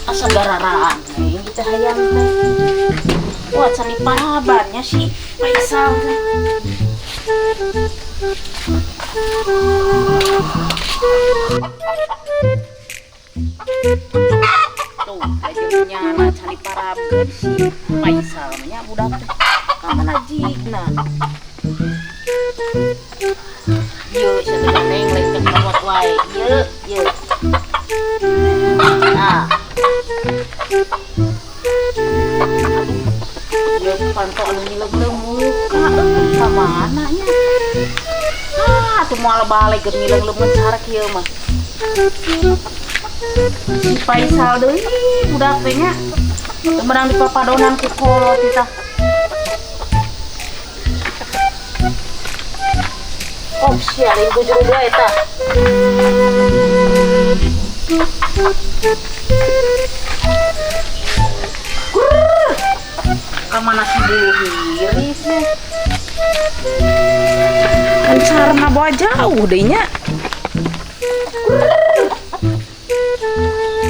Asa gararaan nih kita hayam teh. Wah, can diparabannya si Faisal teh. Tuh, aja nyana can diparabkeun si Faisal nya budak teh. Ka mana jigna? Ieu sia teh gandeng lain teh kolot wae. Ieu, ieu. Nah. Aduh, ieu panto anu ngileung-leung muka euy ka mana nya? Ah, tuh moal balik geus ngileung-leung cara kieu mah. Si Faisal deui budak teh nya. Teu meunang dipapadonan ku kolot tah. Oh, sia lain ku jero dua eta. Kamana si bulu hiris nih? Kan carana bawa jauh deh nya.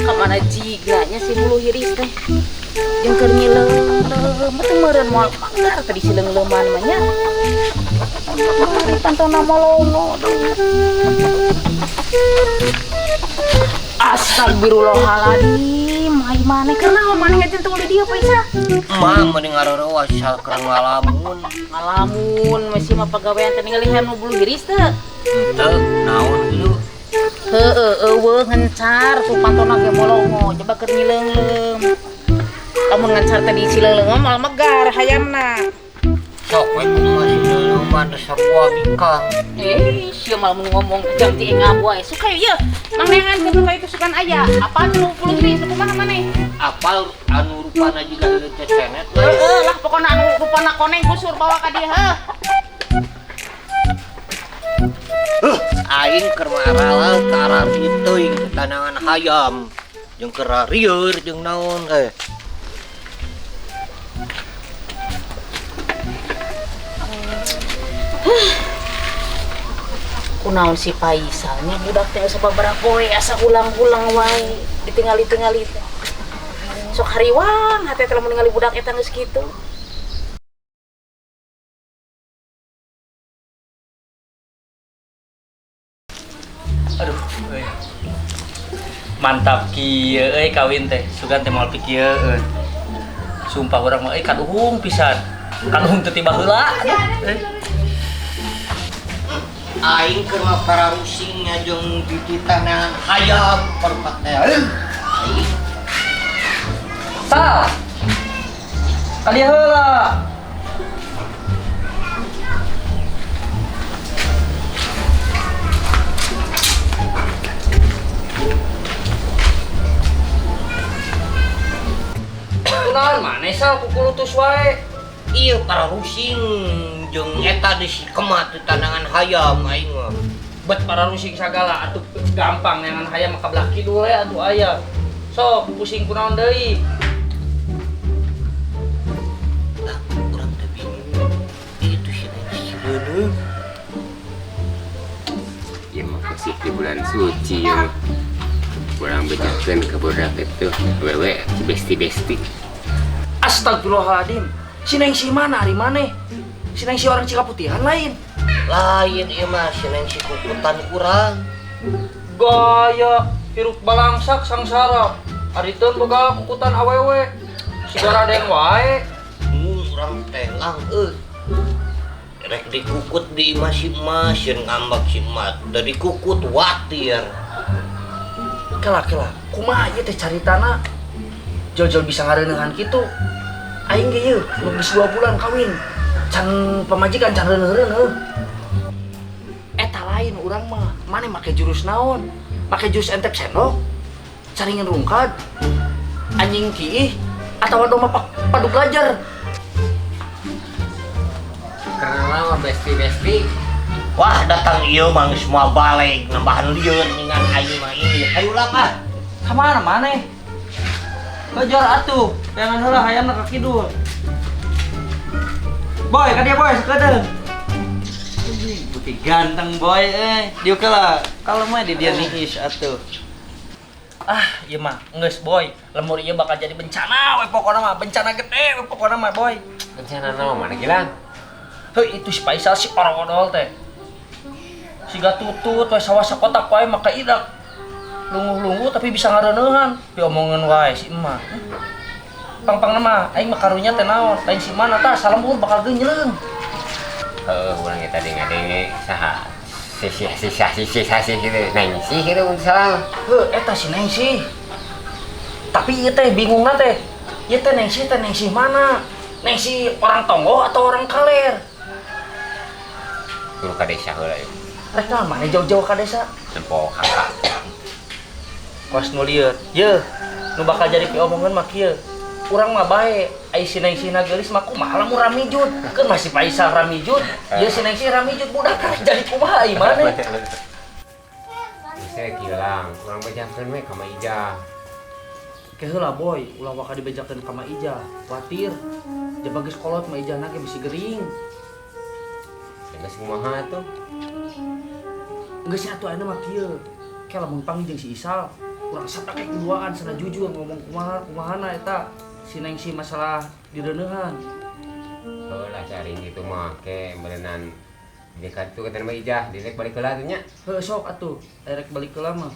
Kamana jiganya si bulu hiris teh? Jeung keur ngileung-leung teh meureun moal manggar tadi si leung-leuman mah nya. Mari pantona molongo deui. Astagfirullahaladzim, ai maneh keur naon maneh ngajentung di dieu Faisal? Emak mending ngareureuh asal keur ngalamun. Ngalamun masih mah pagawean teh ningali hayam nu bulu hiris teu? Henteu, naon kitu? Heueuh, eueuh ngencar tuh pantona ge molongo, coba keur ngileungleum. Lamun ngencar teh di sileungleum mah moal megar hayamna. Sok we kumaha si leuleuman teh sarua bikang. Sia malah mun ngomong jam ti engah wae. Suka ieu, mang neangan keur ka itu sukan aya. Apal nu bulu hiris kumaha maneh? Apal anu rupana jiga heureut cecenet we. Heeh lah pokona anu rupana koneng kusur bawa ka dieu heuh. Aing keur maralal ka arah dieu teuing tanangan hayam. Jeung keur rarieur jeung naon teh. Kunaon si Faisalnya budak teh asa sababaraha poe asa ulang-ulang wae ditingali-tingali teh. Sok hariwang hate teh lamun ningali budak eta geus kitu. Aduh, euy. Mantap kieu euy kawin teh, sugan teh moal pikieun. Sumpah urang mah euy kaduhung pisan. Kaduhung teh tiba heula. Aduh, euy. Aing keur mah pararusingnya jeung dititah hayam perpak teh. Aing. Sal. Kali heula. Kunaon maneh Sal kukulutus wae? Ieu pararusing jeung eta di si kemat di tanangan hayam aing mah. Bet pararusing sagala atuh gampang neangan hayam mah ka belah kidul we atuh aya. Sok pusing kunaon deui? Lah urang teh bingung. Itu si Neng. Ieu mah kasih di bulan suci ieu mah. Urang bejakeun ka budak itu wewe besti-besti. Astagfirullahaladzim. Si Neng si mana ari maneh? Si Neng si orang Cikaputihan lain. Lain ieu mah si Neng si kukutan urang. Gaya hirup balangsak sangsara. Ari teu boga kukutan awewe. Sigara deng wae. Urang teh lang euy. Rek dikukut di imah si emas, sieun ngambek si emas. Da dikukut watir. Kela-kela, kumaha ieu teh caritana? Jol-jol bisa ngareuneuhan kitu. Aing ge ieu, geus 2 bulan kawin. Can pamajikan can reuneuh-reuneuh. Eta lain urang mah, maneh make jurus naon? Make jurus entep sendok? Caringin rungkad? Anjing kiih? Atawa domba paduk lajar? Karena mah besti-besti. Wah, datang ieu mah geus moal balik nambahan lieur ningan aing mah ieu. Hayu lah ah. Ka mana maneh? Kejar atuh, jangan heula hayamna ka kidul. Boy, ka dieu boy, sakedeung. Anjing, beuki ganteng boy euy. Dieu lah, kalau mah di dia niis atuh. Ah, ieu mah geus boy, lemur ieu bakal jadi bencana we pokona mah, bencana gede we pokona mah boy. Bencana naon mana Gilang? Heuh itu si Faisal si orodol teh. Siga tutut we sawah sakotak wae maka idak. Lunguh-lunguh tapi bisa ngareuneuhan, diomongeun wae si emak. Pang-pangna mah aing mah karunya teh naon, lain si mana tah salembur bakal geunjleung. Heuh, urang ge tadi ngadenge saha? Si gitu, Nengsi gitu mun salah. Heuh, eta si Nengsi. Tapi ieu teh bingungna teh. Ieu teh Nengsi mana? Nengsi orang Tonggoh atau orang Kaler? Kudu ka desa heula ieu. Rek naon maneh jauh-jauh ka desa? Nempo kakak. Kos nu lieur. Yeuh, nu bakal jadi piomongan mah kieu. Urang mah bae, ai si Nengsina geulis mah kumaha lamun ramijut. Keun masih Faisal ramijut, ieu si Nengsi ramijut budak jadi kumaha ieu maneh. Geus Gilang, urang bejakeun we ka Ma Ijah. Ke heula boy, ulah waka dibejakeun ka Ma Ijah, kuatir. Jaba geus kolot Ma Ijah na ge bisi gering. Geus kumaha atuh? Geus atuh ayeuna mah kieu. Ke lamun panggil jeung si Isal, urang satak duaan sana jujur ngomong kumaha kumahana eta. Si Nengsi masalah direuneuhan. Heuh lah cari gitu mah ke berenang dekat tuh kata Ma Ijah, direk balik heula atuh nya. Heuh sok atuh, direk balik heula mah.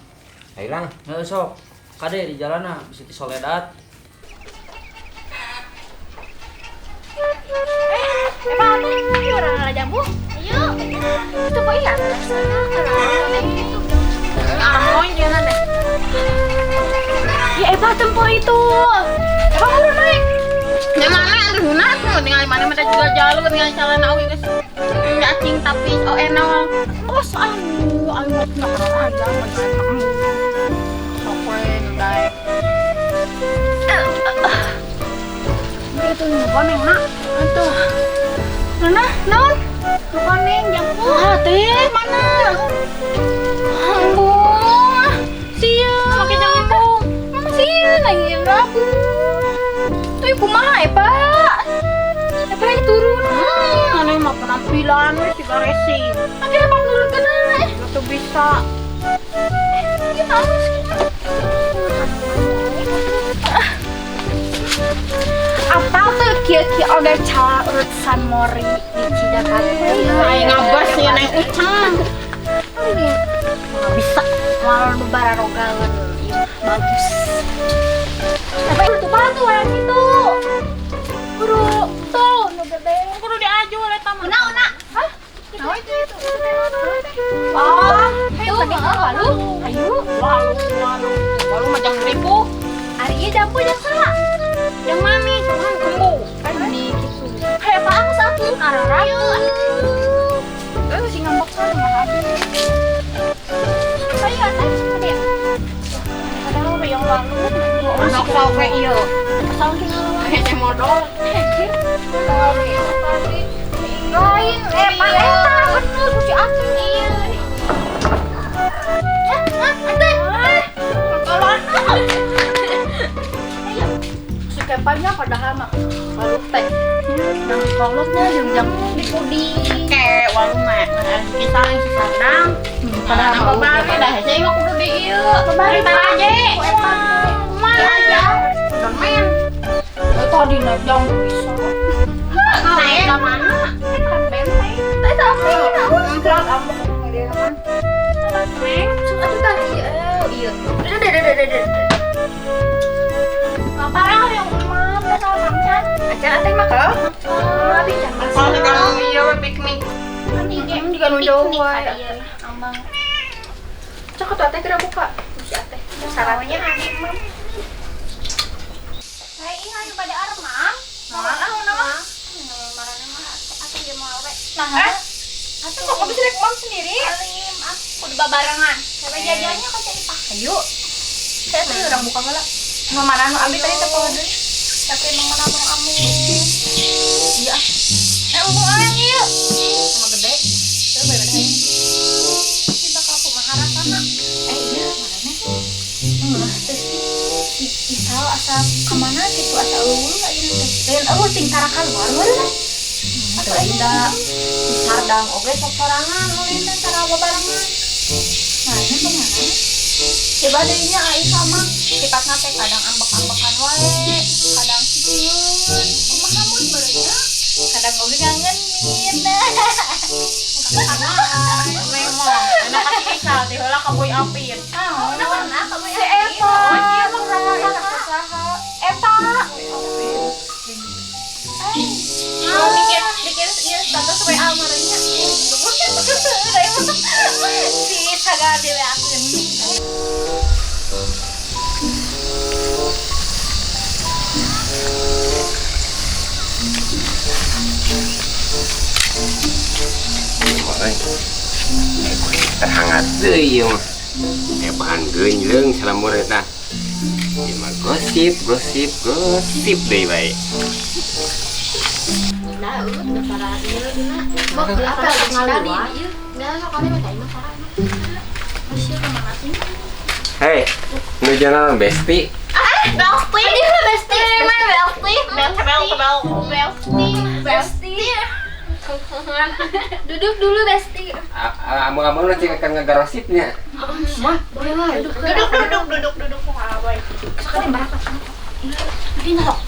Ayo lang. Heuh sok. Kade di jalanna bisa ti soledat. Emang ayo urang ngala jambu. Ayo. Itu kok iya. Gitu. Amoy jangan deh. Ya Eva tempo itu. Eva buru naik. Ya mana atuh guna atuh tinggal mana mah juga jalur tinggal calon awi geus. Cacing tapi oh enak. Kos anu ayo nak aja mah. Sok we daek. Itu nu koneng nak. Atuh. Mana? Naon? Nu koneng jambu. Ah teh mana? Ambung. Sieun make jambu. Sieun lagi yang rabu. Tuh kumaha Epa? Epa yang turun. Mana mah penampilan we siga racing. Make Epa nurunkeun eh. Tuh bisa. Ieu naon sih? Apa tuh kieu-kieu oge cara urut San Mori di Cidakate? Aing ngabas ya neng ucang. Nggak bisa malah nu bararogaeun. Ieu bagus. Tapi itu batu orang itu. Guru tuh nu gede. Kudu diaju eta mah. Una. Hah? Naon itu itu? Oh, hayu tadi walu. Hayu. Walu. Walu mah jangan ribu. Ari ieu jambu jeung saha? Yang mami, cuman kembu. Ini gitu. Kayak apa aku satu? Kararatu. Si ngambek sama mah. Ayo teh, gede. Padahal yang lalu Masuk sok we ieu. Kesal sih ngalaman. Hese modal. Hese. Lain, Pak eta bener si Aceng ieu. Ate. Tolong. Ayo. Si kepanya padahal mah baru teh. Nang kolotnya jeung jang dipudi. Ke walu mah kisah si sandang. Padahal babari dah hese mah kudu di ieu. Babari aja. Kumaha aja. Don main. Tadi naik jam bisa. Saya ke mana? Kan benteng. Teh tapi naon? Pelat aku dia kan. Neng, atuh tah ieu. Ieu. Udah. Parah yang emak, salah samcan. Acan ate mah kalau? Abi can masak. Kalau sekarang iya piknik. Ini juga nu jauh wae. Amang. Cok atuh ate kira buka. Si ate. Sarannya aneh mam. Hai, ayo pada armam. Nah, mah. Marane mah ate ge moal we. Nah, ate kok bisa rek mam sendiri? Alim, ah, kudu babarengan. Sampai jajannya ka cari Pak. Ayo. Saya tadi orang buka heula. Nu mana nu abi tadi teh poho deui. Tapi emang mana nu ami. Iya. Untung ayang ieu. Sama gede. Terus beda. Ini bakal kumaha rasana. Iya, marane. Terus si Isal asa kemana gitu asa eueuh ayeuna teh. Lain eueuh ting tara kaluar meureun. Teu indah. Si Sardang oge sok sorangan ulin teh tara babarengan. Nah, ini kemana? Coba deh nya Aisyah mah sifatna teh kadang ambek-ambekan wae, kadang sieun, kumaha mun barunya? Kadang oge ngangenin. Memang, enak kasih Isal teh heula ka Boy Apit. Ah, udah pernah ka Boy Apit. Oh, iya mah saha. Eta. Oh, bikin bikin ieu status WA marenya. Si saga di WA-keun. Terhangat deui ieu mah. Aya bahan geunjleung salamur eta. Ieu mah gosip, gosip, gosip deui bae. Nah, udah para ieu dina. Apa tadi ieu? Nah, sok kali mah mah para. Masih kemana sih? Hei, nu naon besti? Ah, besti. Ini besti, mana besti? Besti, besti. Duduk dulu besti. Amu-amu nanti akan ngegarosipnya. Mah, boleh lah. Duduk, duduk, duduk, duduk. Wah, sekali berapa? Ini nyok.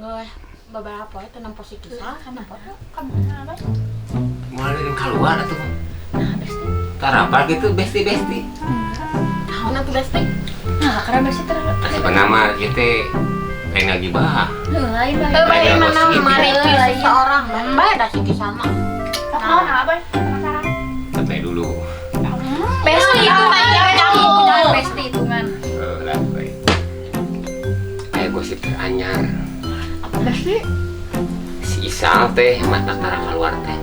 Nggak, beberapa itu nempo si kisah, nempo tuh kemana apa? Mulai dari keluar atau? Nah, besti. Tarapal gitu, besti besti. Nah, nanti besti. Nah, karena besti terlalu. Sebenarnya itu lain lagi bah. Lain bah. Mana mana seorang bah dah si kisah mah. Nah, apa? Penasaran. Sampai dulu. Besti itu mah besti hitungan. Lah, baik. Ayo gosip teranyar. Apa besti? Si Isal teh mata tara keluar teh.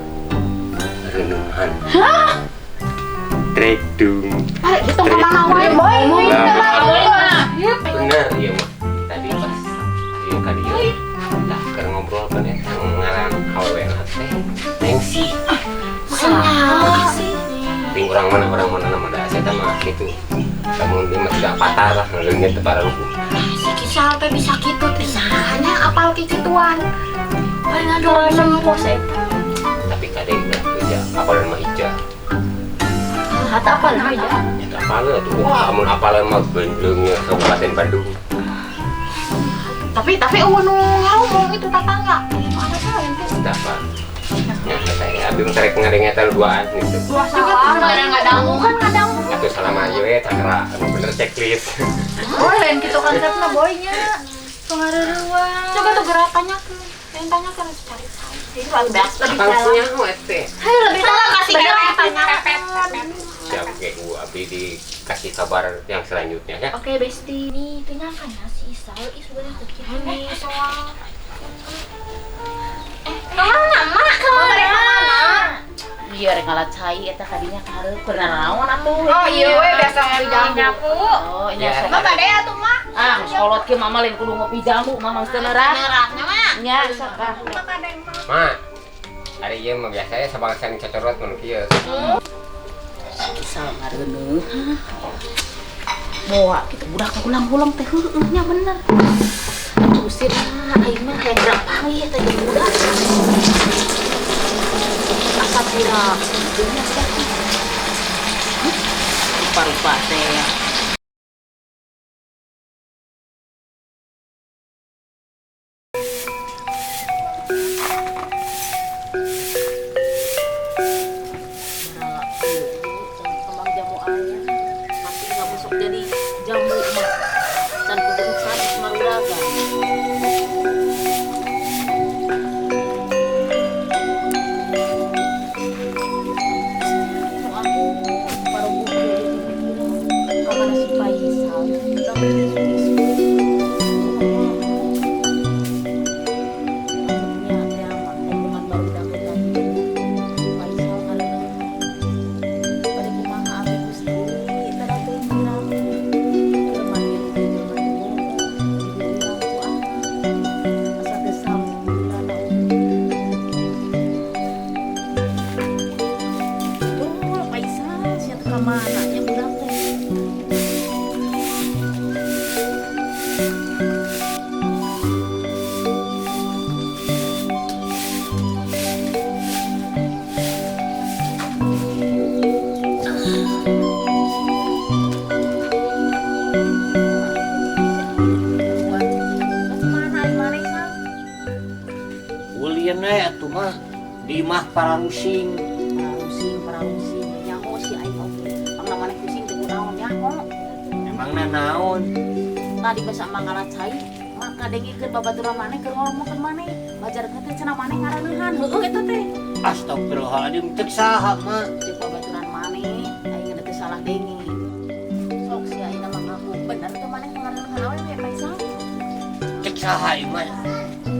Renungan. Hah? Tredung. Ah, itu kemana wae, boy? Bener, iya mah. Tadi pas ieu ka dieu. Lah keur ngobrol kan eta ngaran awewe teh Nengsi. Saha sih? Ting orang mana nama da saya mah kitu. Lamun dia mah tidak patah lah leungit teh pararuku. Si Kisal teh bisa kitu teh sahanya apal kikituan. Paling anu nempo eta. Tapi kade ulah kerja apalan mah ija. Hata apal mah ija. Ya apaleun atuh. Wah, mun apalan mah gendleungnya Kabupaten Bandung. Tapi eueuh nu ngomong itu tetangga. Mana lain teh. Apa? Ya, saya abi mah rek ngadeng eta duaan gitu. Dua salah, ngadangu kan ngadangu. Atuh selama ieu we cakra anu bener checklist. Oh, lain kitu konsepna boynya. Pengaruh. Coba tuh gerakannya ke. Yang tanya kan cari tahu. Jadi lebih dalam. Hei, lebih dalam kasih tanya. Siap kayak gua abi dikasih kabar yang selanjutnya ya. Oke, besti. Nih, tanya kan ya si Isal sebenarnya kekian soal. Kemana, Mak? Kemana? Iya, rek ngalat cai eta kadinya kahareup keur naraon atuh. Oh iya we biasa ngopi jambu. Oh, iya. Mah bade atuh mah. Ah, kolot kieu mama lain kudu ngopi jambu, mama teu nerah. Nerahnya mah. Nya, sok ah. Ma. Ari ieu mah biasa ya sabangsa cocorot mun kieu. Kisah ngareuneuh. Moa kitu budak ulang-ulang teh heueuh nya bener. Atuh sih aing mah hayang gerak panggih teh jeung budak. Asa pira kitu nya sia. Rupa-rupa teh. Pararusing. Pararusing, pararusing. Nyaho si aing oge. Pangna maneh pusing teu naon nyaho. Emangna naon? Tadi basa mangala cai, maka dengikeun babaturan maneh keur ngomongkeun maneh. Bajarkeun teh cenah maneh ngaraneuhan. Heueuh eta teh. Astagfirullahaladzim, cek saha mah? Cek babaturan maneh, aing teh salah dengi. Sok si aing mah ngaku bener teu maneh ngaraneuhan awewe Faisal? Cek saha ieu mah?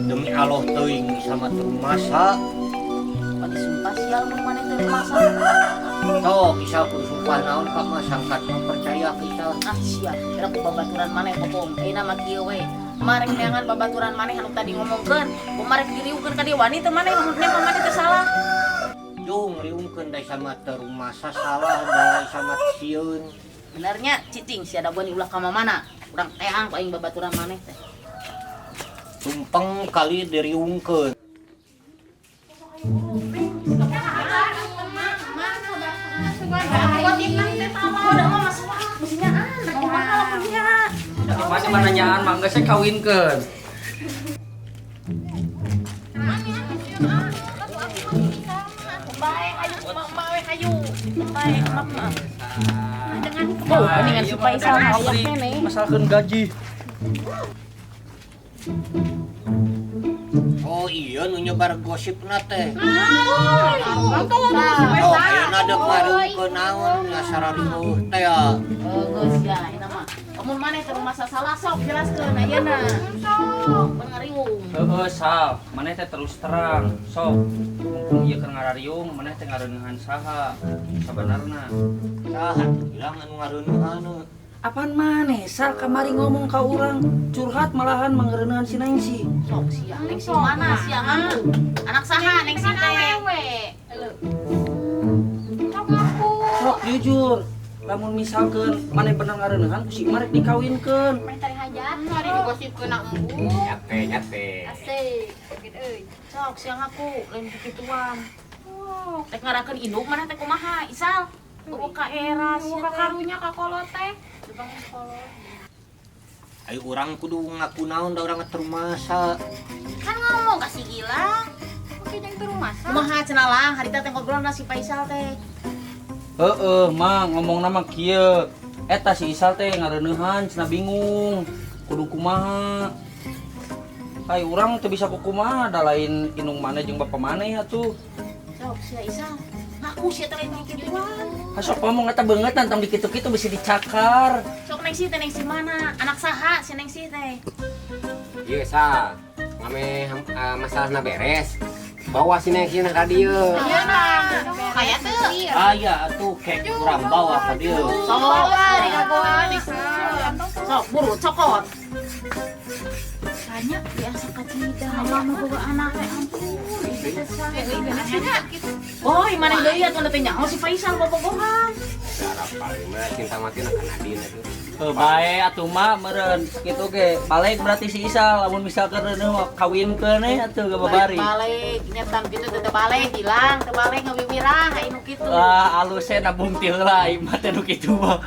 Demi Allah teuing sama teu masa. Pan disumpah sial mun maneh teu masa. Sok isal kudu sumpah naon ka mah sangkat mah percaya ka isal. Ah sia, kira ku babaturan maneh kopong. Ayeuna mah kieu we. Marek neangan babaturan maneh anu tadi ngomongkeun, kumarek diriungkeun ka dieu wani teu maneh mun maneh teu salah. Jung riungkeun da sama teu rumasa salah da sama sieun. Benernya cicing sia da beuni ulah ka mana? Urang teang ku aing babaturan maneh teh. Tumpeng kali diriungkeun. Masih mananyaan mangga saya kawinkeun. Bae hayu mama we hayu. Bae mama. Oh, mendingan si Faisal aya keneh. Masalahkeun gaji. Oh iya nu nyebar gosipna teh. Oh, ayeuna deuk ngarungkeun naon ngasarariweuh teh ya. Geus ya ayeuna mah. Amun maneh teh masa salah sok jelaskeun ayeuna. Sok ngariung. Heueuh Sal, maneh teh terus terang. Sok mumpung ieu keur ngarariung, maneh teh ngareuneuhan saha sabanarna. Saha bilang anu ngareuneuhan. Apaan maneh Sal kamari ngomong ka urang curhat malahan mangareuneuhan si Nengsi. Sok sia, Nengsi mana sia ngaku? Anak saha Nengsi teh? Sok ngaku. Sok jujur. Lamun misalkeun maneh bener ngareuneuhan ku si Marek dikawinkeun. Maneh tari hajat, hari digosipkeun na embu. Nyate, nyate. Asik, sakit euy. Sok sia ngaku lain kikituan. Teh ngarakeun induk maneh teh kumaha Isal? Eueuh ka era sia teh. Karunya ka kolot teh. Ayo urang kudu ngaku naon da urang teu rumasa. Kan ngomong ka si Gilang. Oke jeung teu rumasa. Kumaha cenah lang harita teh ngobrol na si Faisal teh. Heeh, mah ngomongna mah kieu. Eta si Isal teh ngareuneuhan cenah bingung. Kudu kumaha. Ai urang teu bisa kukumaha da lain indung maneh jeung bapa maneh atuh. Sok sia Isal. Ngaku sia teh lain kikituan. Sok ngomong eta beungeut tong dikitu-kitu bisi dicakar. Sok Nengsi teh Nengsi mana? Anak saha si Nengsi teh? Ieu Sal, ngame masalahna beres. Bawa si Nengsi na ka dieu. Kaya teu? Aya atuh kek urang bawa ka dieu. Sok Sok buru cokot. Banyak biasa kacida mama boga anak teh ampun. Oh, maneh deui atuh teh nyaho si Faisal bobogohan. Cara paling mah cinta mati na ka Nadine atuh. Heuh bae atuh mah meureun kitu ge. Balik berarti si Isal lamun misalkeun reuneuh mah kawinkeun we atuh ge babari. Balik, nyetam kitu teh balik hilang, teu balik ngawiwirang aya nu kitu. Wah, alus e nabung ti heula ieu mah teh nu kitu mah.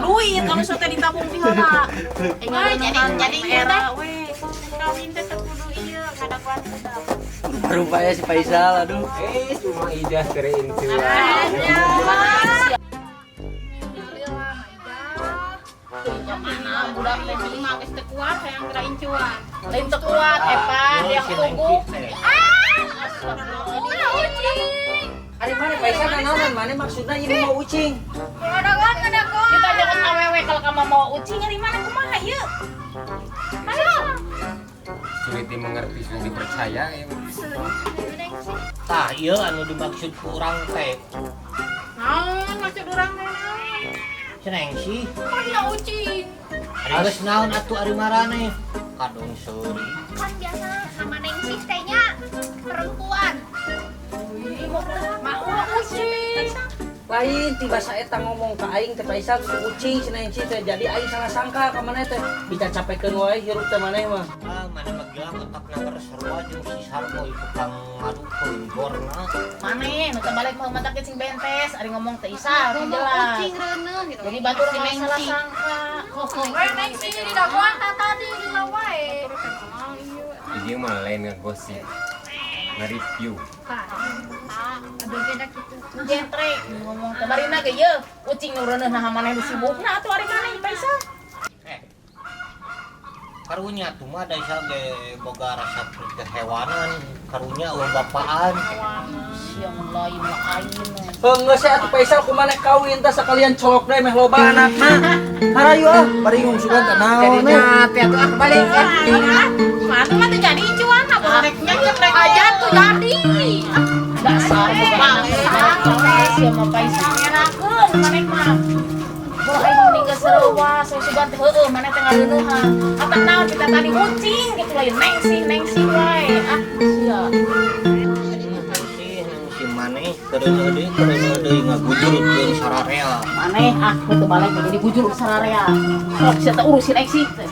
Duit alus teh ditabung ti heula. Jadi era we. Kawin teh teu kudu ieu ngadaguan budak. Rupa-rupa ya si Faisal, aduh. Cuma Ijah terincuan. Mana budak teh mah geus teu kuat hayang geura incuan. Lain teu kuat epa yang tunggu. Ucing. Ari mana Faisal nanaonan mana maksudna ieu mau ucing? Ngadagoan ngadagoan. Kita jangan awewe kalau kamu mau ucing ari mana kumaha ieu? Ayo. Sulit dimengerti, sulit dipercaya ya. Tah ieu anu dimaksud ku urang teh. Naon maksud urang teh naon? Ceneng sih. Kok dina ucing? Ari geus naon atuh ari maraneh? Kadung seuri. Kan biasa sama Nengsi teh nya perempuan. Mau ucing. Lain tiba saeta ngomong ka aing teh Faisal kudu ucing cenah Nengsi teh jadi aing salah sangka ka maneh teh dicacapekeun wae hirup teh maneh mah. Ah maneh mah gelang otakna keur sarua jeung si Sarmo tukang ngadukeun gorna. Maneh nu teh balik mah matak sing bentes ari ngomong teh Isal teh jelas. Ucing reuneuh gitu. Jadi batur mah salah sangka. We Nengsi didagoan ta tadi lila wae. Jadi mah lain ngegosip. Nge-review. Abg da kitu. Jentrek ngomong teh barina ge yeuh, ucing nu reuneuh naha maneh nu sibukna atuh ari maneh Faisal. Eh. Karunya tuh mah da Isal ge boga rasa kehewanan, karunya eueuh bapaan. Sia mun lain lah aing. Heuh geus atuh Faisal kumaha kawin tah sakalian colok deui meh loba anakna. Harayu ah, baringung sugan teh naon eh. Jadi atuh ah balik ah. Mana mah teu jadi cuan, apa rek nyekep rek aja tuh jadi. Dasar bangsa sia mah Faisal ngerakeun maneh mah. Boh aing mending geus reuwas, saya sugan teh heueuh maneh teh ngareuneuhan. Apa naon kita tadi ucing gitu lain nengsih nengsih wae. Ah sia. Sih si maneh kereuneuh deui kereuneuh deui ngagujurkeun sararea. Maneh ah teu balik jadi bujur sararea. Sok sia teh urusin aing sih teh.